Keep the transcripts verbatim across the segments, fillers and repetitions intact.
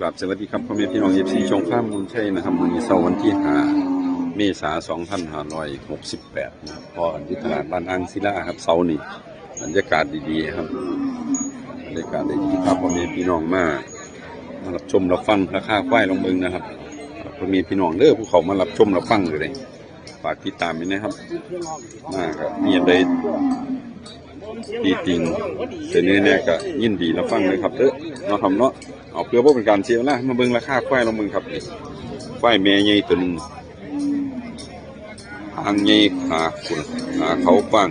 ครับ สวัสดีครับ พ่อแม่พี่น้อง เอฟซี ช่องฟาร์มมนชัยนะครับ มื้อนี้เสาร์วันที่ห้า เมษายน สองพันห้าร้อยหกสิบแปด นะครับ พ้อกันที่ตลาดบ้านอ่างศิลาครับ เสาร์นี้ บรรยากาศดีๆครับ บรรยากาศดีๆ พาพ่อแม่พี่น้องมา มารับชมรับฟังราคาควายลองเบิ่งนะครับ พ่อแม่พี่น้องเด้อ ผู้เข้ามารับชมรับฟังเลย ฝากติดตามไว้นะครับ มาก็มีอันใดติติ่งเสนอแน่ก็ยินดีรับฟังเลยครับเด้อ เนาะครับเนาะ เอาเพื่อบ่เป็นการเสียเวลา มาเบิ่งราคาควายลองเบิ่งครับ ควายแม่ใหญ่ตัวหนึ่ง หางใหญ่ ขาขุ่น ขาเขากว้าง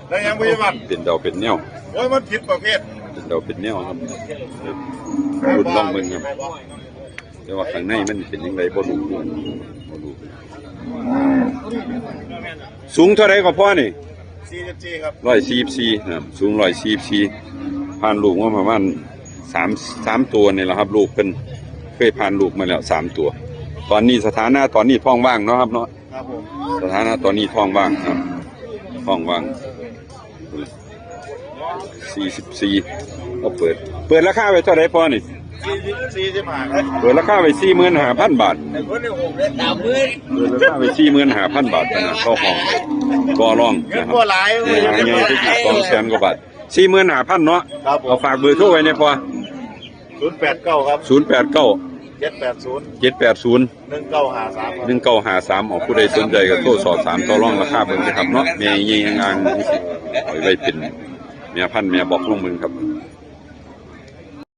แล้วยังบ่ได้วัด เป็นเดาเป็นแนว โอ้ย มันผิดประเภท เป็นเดาเป็นแนวครับ รุ่นลองเบิ่งครับ แต่ว่าข้างในมันเป็นจั่งใดบ่รู้ บ่รู้ สูงเท่าใดก็พ่อนี่ สี่สิบสี่ ครับ ร้อยสี่สิบสี่ นะครับ สูง ร้อยสี่สิบสี่ ผ่านลูกมาประมาณสาม สามตัวนี่แหละครับ ลูกเพิ่นเคยผ่านลูกมาแล้วสามตัว ตอนนี้สถานะตอนนี้ท้องว่างเนาะครับเนาะ ครับผม สถานะตอนนี้ท้องว่างครับ ท้องว่าง สี่สิบสี่ ก็เปิด เปิดราคาไว้เท่าไหร่พ่อนี่ สี่สิบ สี่สิบห้า ครับ เปิดราคาไว้ สี่หมื่นห้าพัน บาท แต่คนในหกได้สามหมื่น เปิดราคาไว้ สี่หมื่นห้าพัน บาทนะ ก็ห้อง ก็ร้อง เงิ นะ น ครับ บ่หลาย เนี่ย เงิน หาเงิน บ่หลาย ได้อยู่ สองแสน กว่าบาท สี่หมื่นห้าพัน เนาะ ครับผม เอาฝากเบอร์โทรไว้เนี่ยพ่อ ศูนย์แปดเก้า ครับ ศูนย์แปดเก้า เจ็ดแปดศูนย์ เจ็ดแปดศูนย์ หนึ่งเก้าห้าสาม ครับ หนึ่งเก้าห้าสาม ออกผู้ใดสนใจก็โทรสอบถามต่อรองราคาเบิ่งนะครับเนาะ แม่ใหญ่งามๆ เอาไว้เป็นแม่พันธุ์แม่บอกลองเบิ่งครับ